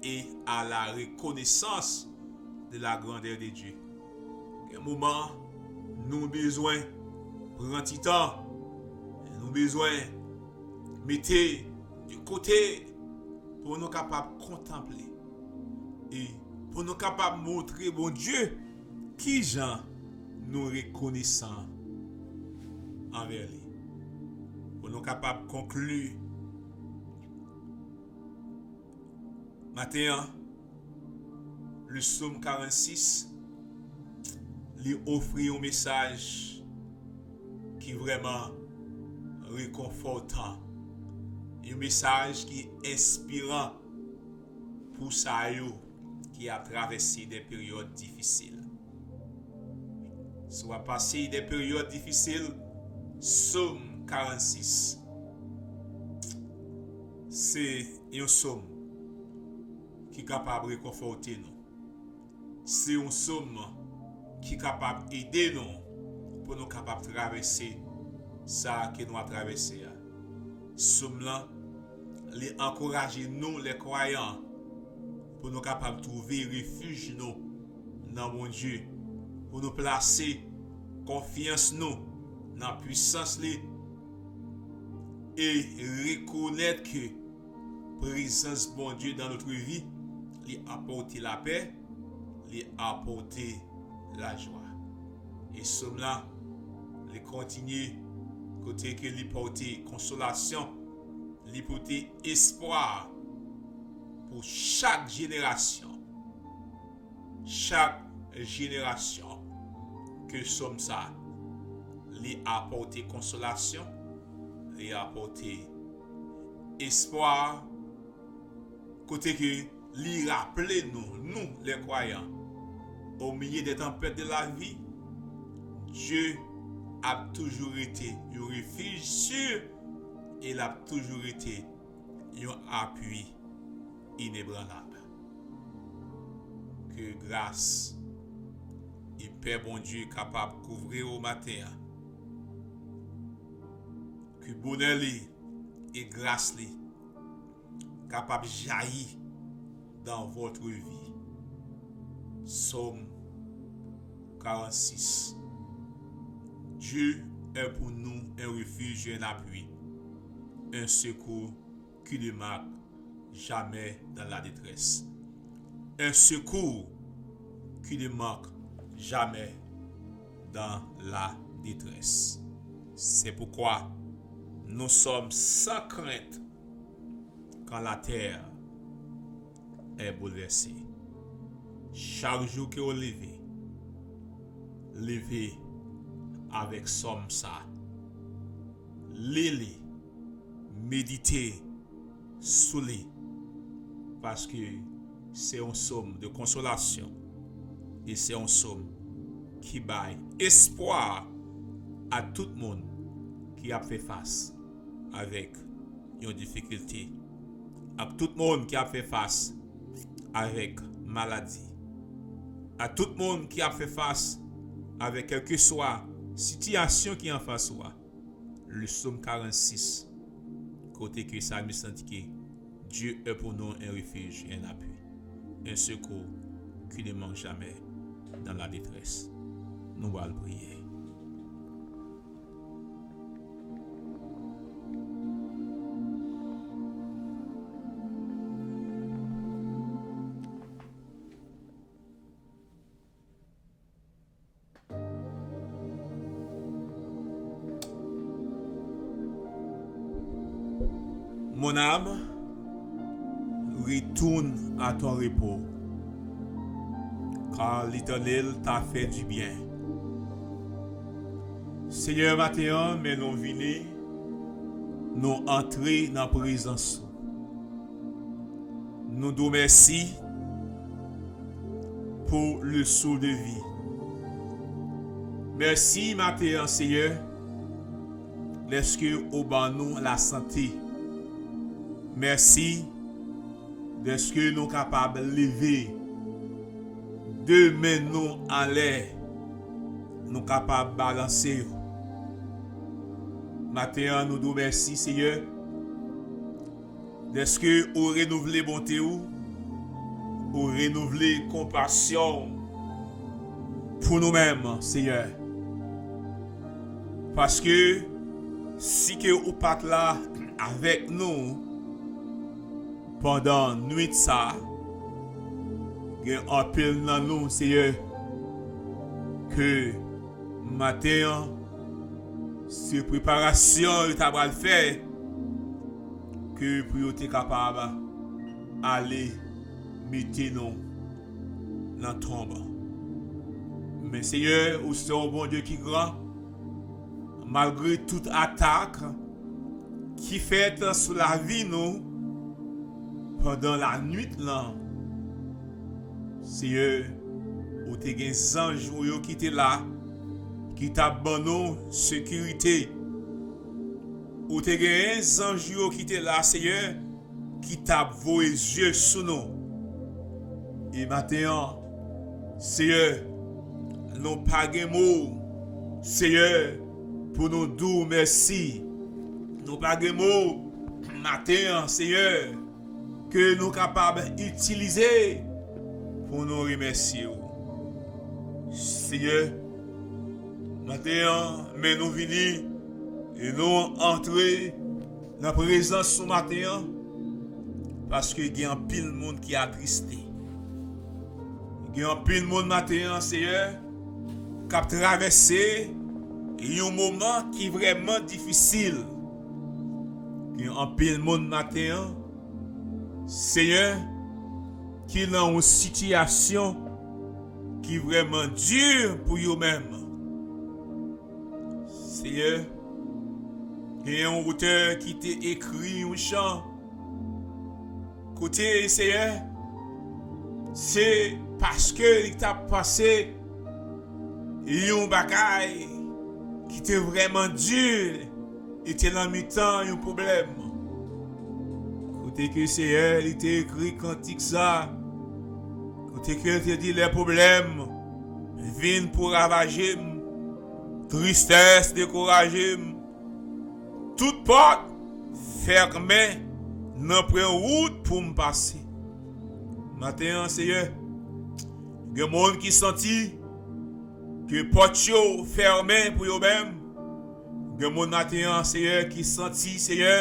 et à la reconnaissance de la grandeur de Dieu. Gen moman, nou bezwen pran ti tan, nou bezwen mete de kote pou nou kapab kontanple e pou nou kapab montre Bondye kijan nou rekonesan anvè li. Pou nou kapab konkli maten an, le Sòm karannsis, li ofri yon mesaj ki vrèman rekonfòtan, yon mesaj ki enspiran pou sa yo ki ap travèse de peryòd difisil. Si w ap pase de peryòd difisil, Sòm karannsis se yon sòm ki kapab rekonfòte nou. Se yon sòm ki kapab ede nou pou nou kapab travèse sa ke nou ap travèse a. Sòm lan, li ankouraje nou, lè kwayan, pou nou kapab twouve refij nou nan Bondye, pou nou plase konfyans nou nan pwisans li e rekonèt ke prezans Bondye dans notre vie, li apòte lapè, li apòte lajwa. E sòm la, li kontinye kote ke li pote konsolasyon, li pote espwa pou chak jenerasyon. Chak jenerasyon ke sòm sa, li apòte konsolasyon, li apòte espwa, kote ke li raple nou, nou, les croyants, au milieu des tempêtes de la vie, Dye ap toujou rete yon refij si e l ap toujou rete yon apui inebranlab. Ke gras e pè Bondye kapab kouvri w maten an. Ke bonè li e gras li kapab jaillir dans votre vie. Sòm karannsis. Dieu est pour nous un refuge et un appui, un secours qui ne manque jamais dans la détresse. Un secours qui ne manque jamais dans la détresse. C'est pourquoi nous sommes sans crainte quand la terre est bouleversée. Chak jou ke w leve, leve avèk sòm sa. Li li, medite sou li, paske se yon sòm de konsolasyon e se yon sòm ki bay espwa a tout moun ki ap fè fas avèk yon difikilte, ak tout moun ki ap fè fas avèk maladi, ak tout moun ki ap fè fas avèk kèlkeswa sitiyasyon ki anfas ou a. Le psaume quarante-six, kote ke salmis lan di ke Dieu est pour nous un refuge et un appui, un secours qui ne manque jamais dans la détresse. Nou pral priye. Mon âme, retourne à ton repos, car l'Éternel t'a fait du bien. Senyè, maten an, men nou vini, nou antre nan prezans ou. Nou di w mèsi pou le souffle de vie. Mèsi maten an, Senyè, dèske ou ban nou lasante. Mèsi dèske nou kapab leve de men nou anlè, nou kapab balanse yo. Maten an, nou di w mèsi, Senyè, dèske ou renouvle bonte ou, ou renouvle konpasyon w pou nou menm, Senyè. Paske si ke ou pa t la avèk nou pandan nwit sa a, gen anpil nan nou, Senyè, ke maten an, se preparasyon yo ta pral fè ke pou yo te kapab ale mete nou nan tonb. Men Senyè, ou se yon Bondye ki gran, malgre tout atak ki fèt sou lavi nou pandan lanwit lan, Senyè, ou te gen zanj ou yo ki te la, ki t ap ban nou sekirite. Ou te genyen zanj ou yo ki te la, Senyè, ki t ap voye zye sou nou. E maten an, Senyè, nou pa gen mo, Senyè, pou nou di w mèsi. Nou pa gen mo maten an, Senyè, ke nou kapab itilize pou nou remèsye w. Senyè, maten an, men nou vini e nou antre nan prezans ou maten an, paske gen anpil moun ki atriste. Gen anpil moun maten an, Senyè, k ap travèse yon moman ki vrèman difisil. Gen anpil moun maten an, Senyè, ki nan yon sitiyasyon ki vrèman di pou yo menm. Senyè, gen yon otè ki te ekri yon chan. Koute, Senyè, se paske li t ap pase yon bagay ki te vrèman di, li te nan mitan yon pwoblèm. Kote ke Senyè, li te ekri kantik sa, kote ke li te di, lè pwoblèm vin pou ravaje m, tristès dekouraje m, tout pòt fèmen, nanpwen wout pou m pase. Maten an, Senyè, gen moun ki santi ke pòt yo fèmen pou yo menm. Gen moun maten an, Senyè, ki santi, Senyè,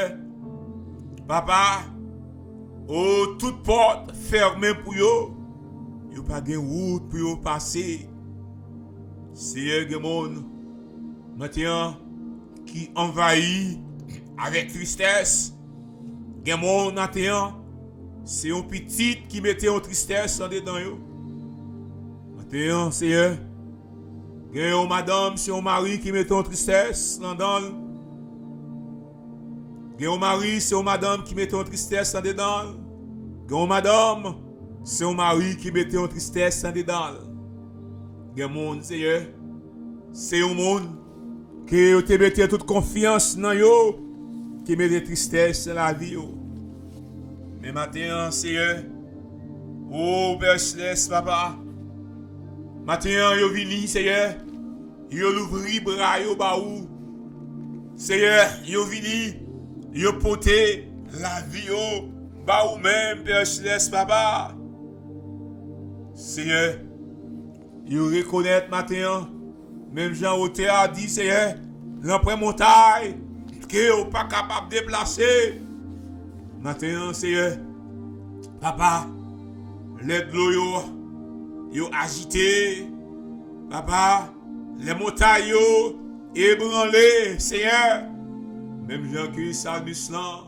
Papa, o, tout pòt fèmen pou yo. Yo pa gen wout pou yo pase. Senyè, gen moun maten an ki anvayi avèk tristès. Gen moun maten an, se yon pitit ki mete yon tristès andedan yo. Maten an, Senyè, Gen yon madanm, se yon mari ki mete yon tristès nan dan l. Gen yon mari, se yon madanm ki mete yon tristès andedan l. Gen yon madanm, se yon mari ki mete yon tristès andedan l. Gen moun, Seyè, se yon moun ke yo te mete tout konfyans nan yo, ki mete tristès nan lavi yo. Men maten an, Seyè, o Pè Selès, Papa, maten an, yo vini, Seyè, yo louvri bra yo ba ou. Seyè, yo vini, yo pote lavi yo ba ou menm, Pè Selès, Papa. Seyè, yo rekonèt maten an, menm jan otè a di, Seyè, nanpwen montay ke w pa kapab deplase. Maten an, Seyè, Papa, lè dlo yo, yo ajite, Papa, lè montay yo ebranle, Seyè, menm jan ke salmis lan,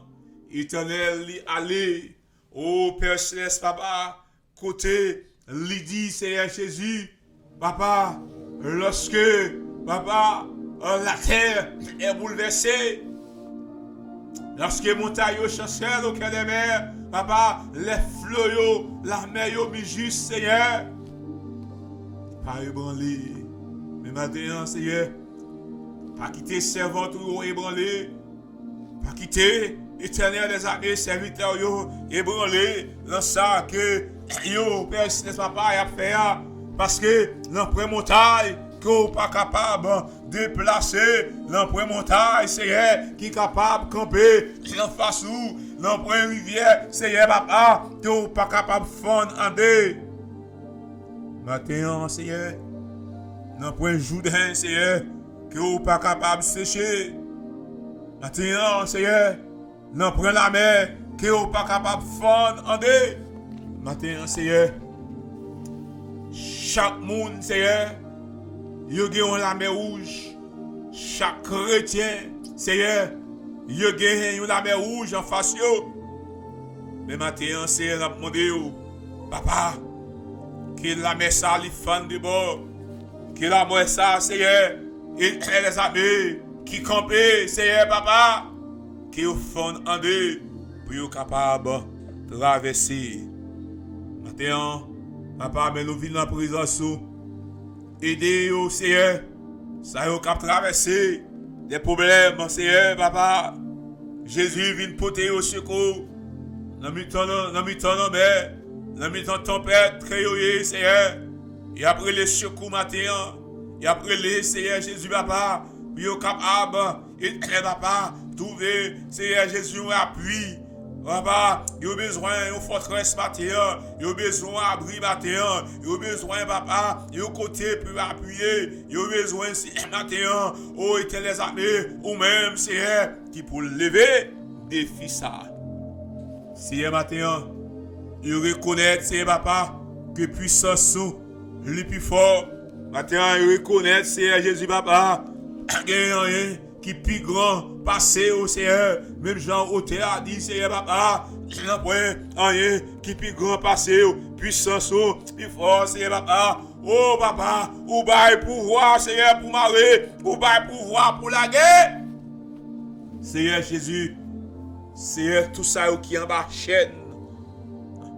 Etènèl, li ale, o Pè Selès, Papa, kote li di, Seyè Jezi, Papa, lorsque, Papa, euh, la terre est bouleversée, lorsque montay yo chansèl au cœur des mers, Papa, lè flo yo, lamè yo mijis, Seyè, pa ebranle. Men maten an, Seyè, pa kite sèvant ou yo ebranle. Pa kite Etènèl dèzame sèvitè w yo ebranle nan sa ke yo, Pè Selès, Papa, y ap fè a. Paske nanpwen montay ke w pa kapab deplase, nanpwen montay, Seyè, ki kapab kanpe anfas ou, nanpwen rivyè, Seyè, Papa, ke w pa kapab fann an de. Maten an, Seyè, nanpwen Jouden, Seyè, ke w pa kapab seche. Maten an, Seyè, nanpwen lamè ke w pa kapab fann an de. Maten an, Seyè, chak moun, Seyè, yo gen yon lamè wouj. Chak kretyen, Seyè, yo gen yon lamè wouj anfas yo. Men maten an, Seyè, n ap mande w, Papa, ke lamè sa li fann de bò. Ke lamè sa, Seyè, e lèzame ki kanpe, Seyè, Papa, ke yo fann an de pou yo kapab travèse. Maten an, Papa, men nou vin nan prezans ou. Ede yo, Seyè. Sa yo k ap travèse de pwoblèm, Seyè, Papa. Jezi vin pote yo sekou nan mitan, nan mitan lanmè, nan mitan tanpèt ke yo ye, Seyè. Y ap rele sekou maten an. Y ap rele, Seyè Jezi, Papa, pou yo kapab, e, e, Papa, twouve, Seyè Jezi, yon apui. Papa, yo bezwen yon fòtrès maten an. Yo bezwen yon abri maten an. Yo bezwen, Papa, yon kote pou yo apiye. Yo bezwen, Seyè, maten an. O Etènèl dèzame, ou menm, Seyè, ki pou leve defi sa a. Seyè, maten an, yo rekonèt, Seyè, Papa, ke pwisans ou, li pi fò. Maten an, yo rekonèt, Seyè Jezi, Papa, pa gen anyen ki pi gran pase w, Seyè. Menm jan otè a di, Seyè, Papa, nanpwen anyen ki pi gran pase w. Pwisans ou pi fò, Seyè, Papa. O, Papa, ou bay pouvwa, Seyè, pou mare. Ou bay pouvwa pou lage. Seyè Jezi, Seyè, tout sa yo ki anba chèn,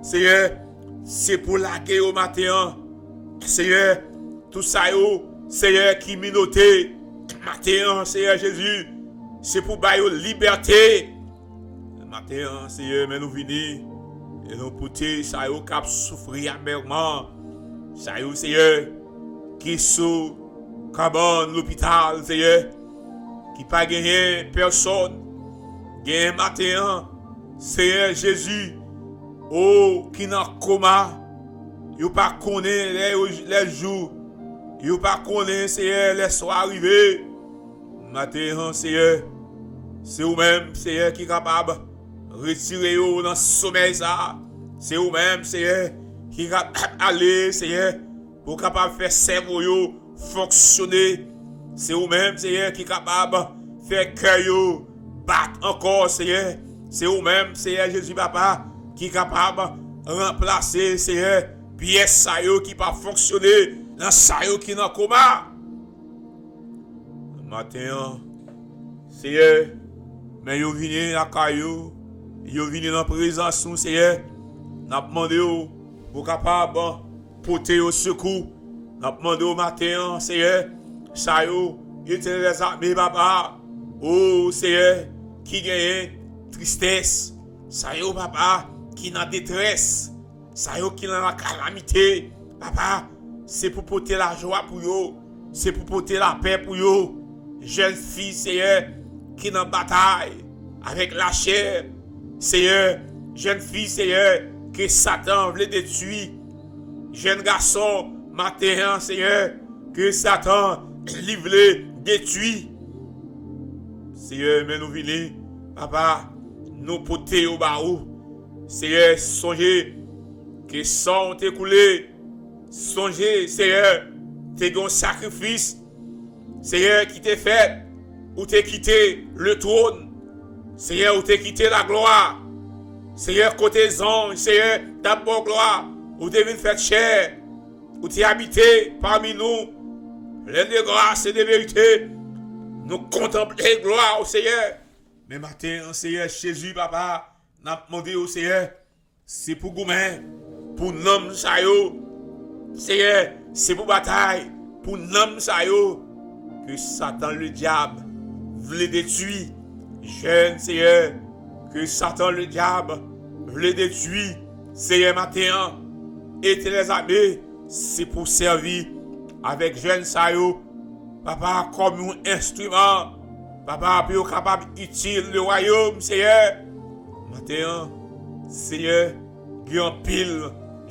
Seyè, se pou lage yo maten an. Seyè, tout sa yo, Seyè, ki minote maten an, Seyè Jezi, se pou ba yo libète. Maten an, Seyè, men nou vini e nou pote sa yo k ap soufri amèman. Sa yo, Seyè, ki sou kabann lopital, Seyè, ki pa genyen pèsòn. Genyen maten an, Seyè Jezi, o, ki nan koma. Yo pa konnen lè yo, lè jou. Yo pa konnen, Seyè, lè swa rive. Maten an, Seyè, se ou menm, Seyè, ki kapab retire yo nan somèy sa a. Se ou menm, Seyè, ki kapab ale, Seyè, pou kapab fè sèvo yo fonksyone. Se ou menm, Seyè, ki kapab fè kè yo bat ankò, Seyè. Se ou menm, Seyè Jezi, Papa, ki kapab ranplase, Seyè, pyès sa yo ki pa fonksyone nan sa yo ki nan koma. Maten an, Seyè, men yo vini lakay ou, yo vini nan prezans ou, Seyè. N ap mande w pou w kapab pote yo sekou. N ap mande w maten an, Seyè, sa yo, Etènèl dèzame, papa, o Seyè, ki genyen tristès, sa yo, papa, ki nan detrès, sa yo ki nan lakalamite, papa, se pou pote lajwa pou yo, se pou pote lapè pou yo. Jèn fi, Seyè, ki nan batay avèk lachè, Seyè, jèn fi, Seyè, ke Satan vle detwi, jèn gason, maten an, Seyè, ke Satan li vle detwi. Seyè, men nou vini, papa, nou pote yo ba ou. Seyè, sonje ke san w te koule, sonje, Seyè, te gen yon sakrifis, Seyè, ki te fèt, ou te kite le twòn, Seyè, ou te kite laglwa, Seyè, kote zanj, Seyè, t ap ba w glwa, ou te vin fèt chè, ou te abite pami nou, plèn de gras e de verite, nou kontanple glwa w, Seyè. Men maten an, Seyè Jezi, papa, n ap mande w, Seyè, se pou goumen pou nanm sa yo, Seyè, se pou batay pou nanm sa yo ke Satan ledyab vle detwi. Jèn, Seyè, ke Satan ledyab vle detwi, Seyè, maten an, Etènèl dèzame, se pou sèvi avèk jèn sa yo, papa, kòm yon enstriman, papa, pou yo kapab itil le wayòm, Seyè. Maten an, Seyè, gen anpil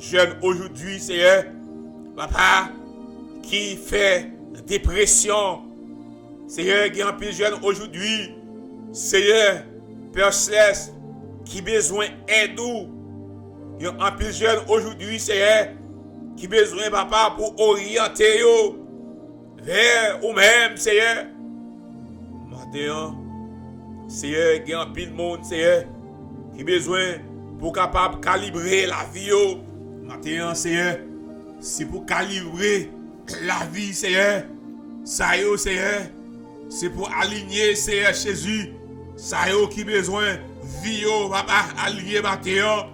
jèn ojodwi, Seyè, papa, ki fè depresyon, Seyè, gen anpil jèn ojodwi, Seyè, Pè Selès, ki bezwen èd ou. Gen anpil jèn ojodwi, Seyè, ki bezwen, papa, pou oryante yo vè ou menm, Seyè. Maten an, Seyè, gen anpil moun, Seyè, ki bezwen pou kapab kalibre lavi yo. Maten an, Seyè, se pou kalibre lavi, Seyè, sa yo, Seyè, se pou alinye, Seyè Jezi, sa yo ki bezwen vi yo, papa, alinye maten an.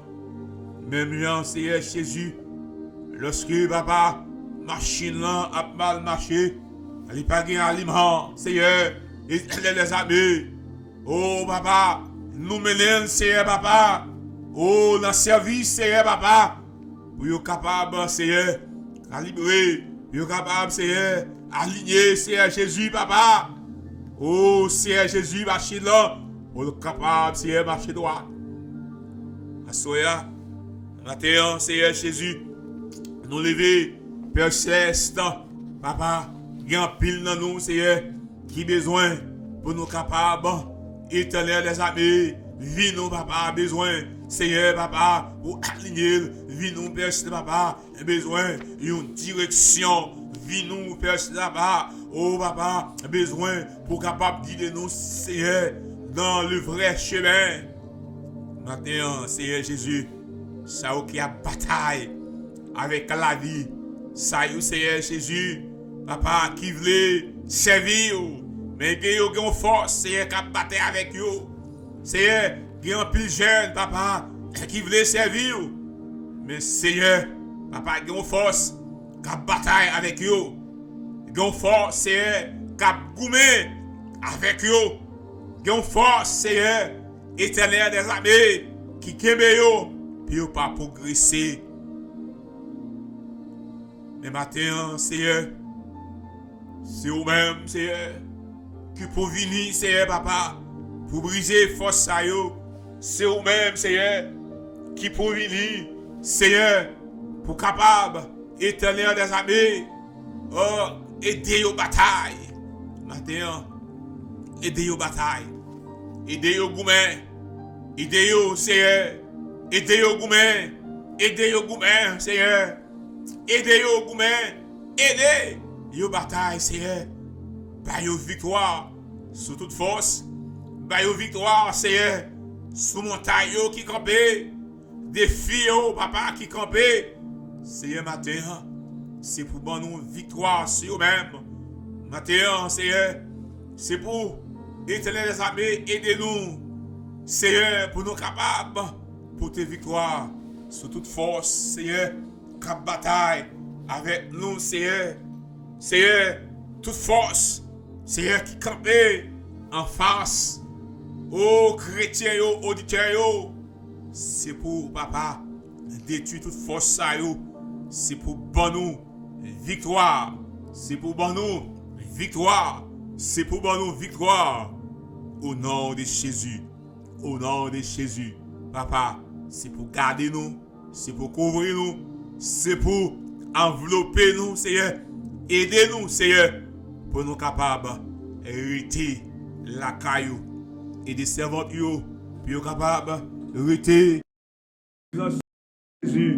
Menm jan, Seyè Jezi, lòske, papa, machin lan ap mal mache, li pa gen aliman, Seyè, Etènèl dèzame, o, papa, nou mennen l, Seyè, papa, o, nan sèvis, Seyè, papa, pou yo kapab, Seyè, kalibre, pou yo kapab, Seyè, alinye, Seyè Jezi, papa. O, Seyè Jezi, machin lan, pou l kapab, Seyè, mache dwat. Aswè a, maten an, Seyè Jezi, nou leve, Pè Selès, papa, gen anpil nan nou, Seyè, ki bezwen pou nou kapab, Etènèl dèzame, vi nou, papa, bezwen, Seyè, papa, pou alinye l, vi nou, Pè Selès, papa, bezwen yon direksyon, vi nou, Pè Selès, papa, o, papa, bezwen pou kapab gide nou, Seyè, dans le vrai chemin. Maten an, Seyè Jezi, sa yo ki ap batay avèk lavi, sa yo, Seyè Jezi, papa, ki vle sèvi w, men gen yo gen yon fòs, Seyè, k ap batay avèk yo. Seyè, gen anpil jèn, papa, ki vle sèvi w, men, Seyè, papa, gen yon fòs k ap batay avèk yo. Gen yon fòs, Seyè, k ap goumen avèk yo. Gen yon fòs, Seyè, Etènèl dèzame, ki kenbe yo pou yo pa pwogrese. Men maten an, Seyè, se ou menm, Seyè, ki pou vini, Seyè, papa, pou brize fòs sa yo. Se ou menm, Seyè, ki pou vini, Seyè, pou kapab, Etènèl dèzame, o, ede yo batay. Maten an, ede yo batay. Ede yo goumen. Ede yo, Seyè. Ede yo goumen. Ede yo goumen, Seyè. Ede yo goumen. Ede yo batay, Seyè. Ba yo viktwa sou tout fòs. Ba yo viktwa, Seyè, sou montay yo ki kanpe. Defi yo, papa, ki kanpe. Seyè, maten an, se pou ban nou viktwa sou yo menm. Maten an, Seyè, Se pou Etènèl dèzame ede nou, Seyè, pou nou kapab pote viktwa sou tout fòs, Seyè, k ap batay avèk nou, Seyè. Seyè, tout fòs, Seyè, ki kanpe anfas, o kretyen yo, oditè yo, se pou, papa, detwi tout fòs sa yo. Se pou ban nou viktwa. Se pou ban nou viktwa. Se pou ban nou viktwa. O non de Jezi. O non de Jezi. Papa, se pou gade nou. Se pou kouvri nou. Se pou anvlope nou, Seyè. Ede nou, Seyè, pou nou kapab rete lakay ou. Ede sèvant yo, pou yo kapab rete. Jezi,